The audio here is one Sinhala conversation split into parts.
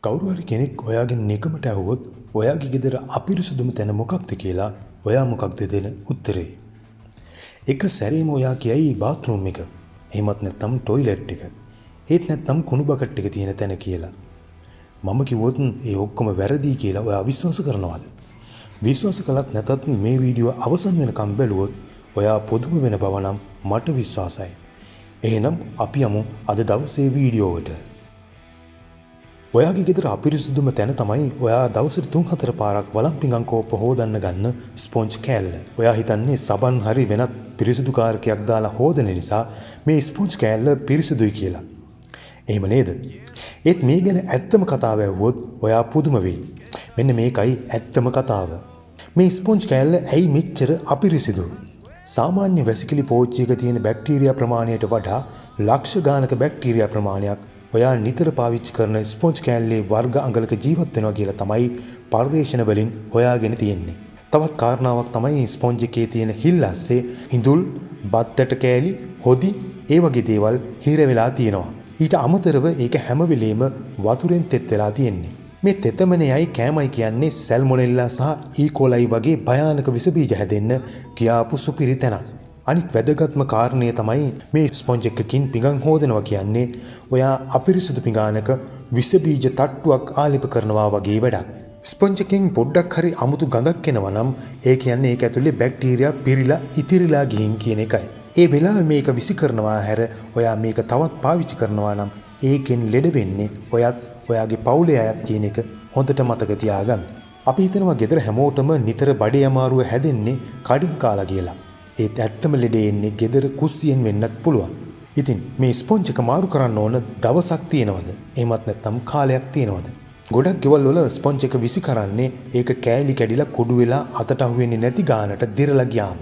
කවුරු හරි කෙනෙක් ඔයාගෙන් නිකමට ඇහුවොත් ඔයාගේ ගෙදර අපිරිසුදුම තැන මොකක්ද කියලා, ඔයා මොකක්ද දෙන උත්තරේ? එක සැරේම ඔයා කියයි බාත්රූම් එක. එහෙමත් නැත්නම් ටොයිලට් එක. ඒත් නැත්නම් කුණු බකට් එක තියෙන තැන කියලා. මම කිව්වොත් ඒ ඔක්කොම වැරදි කියලා ඔයා විශ්වාස කරනවද? විශ්වාස කළත් නැතත් මේ වීඩියෝ අවසන් වෙනකම් බැලුවොත් ඔයා පුදුම වෙන බව නම් මට විශ්වාසයි. එහෙනම් අපි යමු අද දවසේ වීඩියෝවට. ඔයාගේ ගෙදර අපිරිසුදුම තැන තමයි ඔයා දවසට 3-4 පාරක් වළං පිඟන් කෝප්ප හෝදන්න ගන්න ස්පොන්ජ් කෑල්ල. ඔයා හිතන්නේ සබන් හරි වෙනත් පිරිසිදු කාරකයක් දාලා හෝදන නිසා මේ ස්පොන්ජ් කෑල්ල පිරිසිදුයි කියලා. එහෙම නේද? ඒත් මේ ගැන ඇත්තම කතාව ඇහුවොත් ඔයා පුදුම වෙයි. මෙන්න මේකයි ඇත්තම කතාව. මේ ස්පොන්ජ් කෑල්ල ඇයි මෙච්චර අපිරිසිදු? සාමාන්‍ය වැසිකිලි පෝච්චියක තියෙන බැක්ටීරියා ප්‍රමාණයට වඩා ලක්ෂ ගානක බැක්ටීරියා ප්‍රමාණයක් ඔයා නිතර පාවිච්චි කරන ස්පොන්ජ් කෑල්ලේ වර්ග අඟලක ජීවත් වෙනවා කියලා තමයි පර්යේෂණ වලින් හොයාගෙන තියෙන්නේ. තවත් කාරණාවක් තමයි ස්පොන්ජ් එකේ තියෙන හිල් අස්සේ ඉඳුල්, බත් ඇට කෑලි, හොදි ඒ වගේ දේවල් හිර වෙලා තියෙනවා. ඊට අමතරව ඒක හැම වෙලේම වතුරෙන් තෙත් වෙලා තියෙන්නේ. මේ තෙතමනයයි කෑමයි කියන්නේ සැල්මොනෙල්ලා සහ ඊකෝලයි වගේ භයානක විස බීජ හැදෙන්න කියාපු සුපිරි තැනක්. අනිත් වැදගත්ම කාරණය තමයි මේ ස්පොන්ජ් එකකින් පිඟන් හෝදනවා කියන්නේ ඔයා අපිරිසුදු පිඟානක විස බීජ තට්ටුවක් ආලේප කරනවා වගේ වැඩක්. ස්පොන්ජ් එකෙන් පොඩ්ඩක් හරි අමුතු ගඳක් එනවා නම් ඒ කියන්නේ ඒක ඇතුලේ බැක්ටීරියා පිරීලා ඉතිරිලා ගිහින් කියන එකයි. ඒ වෙලාවේ මේක විසි කරනවා හැර ඔයා මේක තවත් පාවිච්චි කරනවා නම් ඒකෙන් ලෙඩ වෙන්නේ ඔයත් ඔයාගේ පවුලේ අයත් කියන එක හොඳට මතක තියාගන්න. අපි හිතනවා ගෙදර හැමෝටම නිතර බඩේ අමාරුව හැදෙන්නේ කඩින් කාලා කියලා. ඒත් ඇත්තම ලෙඩේ එන්නේ ගෙදර කුස්සියෙන් වෙන්නත් පුළුවන්. ඉතින් මේ ස්පොන්ජ් එක මාරු කරන්න ඕන දවසක් තියෙනවද? එහෙමත් නැත්නම් කාලයක් තියෙනවද? ගොඩක් ගෙවල් වල ස්පොන්ජ් එක විසි කරන්නේ ඒක කෑලි කැඩිලා කුඩු වෙලා අතට අහු වෙන්නේ නැති ගානට දිරලා ගියාම.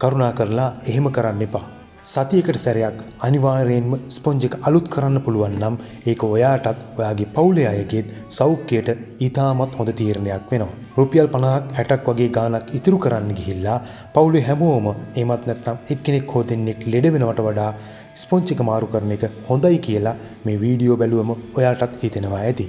කරුණා කරලා එහෙම කරන්න එපා. සතියකට සැරයක් අනිවාර්යයෙන්ම ස්පොන්ජ් එක අලුත් කරන්න පුළුවන් නම් ඒක ඔයාටත් ඔයාගේ පවුලේ අයගේත් සෞඛ්‍යයට ඉතාමත් හොඳ තීරණයක් වෙනවා. රුපියල් 50ක් 60ක් වගේ ගාණක් ඉතුරු කරන්න ගිහිල්ලා පවුලේ හැමෝම එහෙමත් නැත්නම් එක්කෙනෙක් හෝ දෙන්නෙක් ලෙඩ වෙනවට වඩා ස්පොන්ජ් එක මාරු කරන එක හොඳයි කියලා මේ වීඩියෝ බැලුවම ඔයාටත් හිතෙනවා ඇති.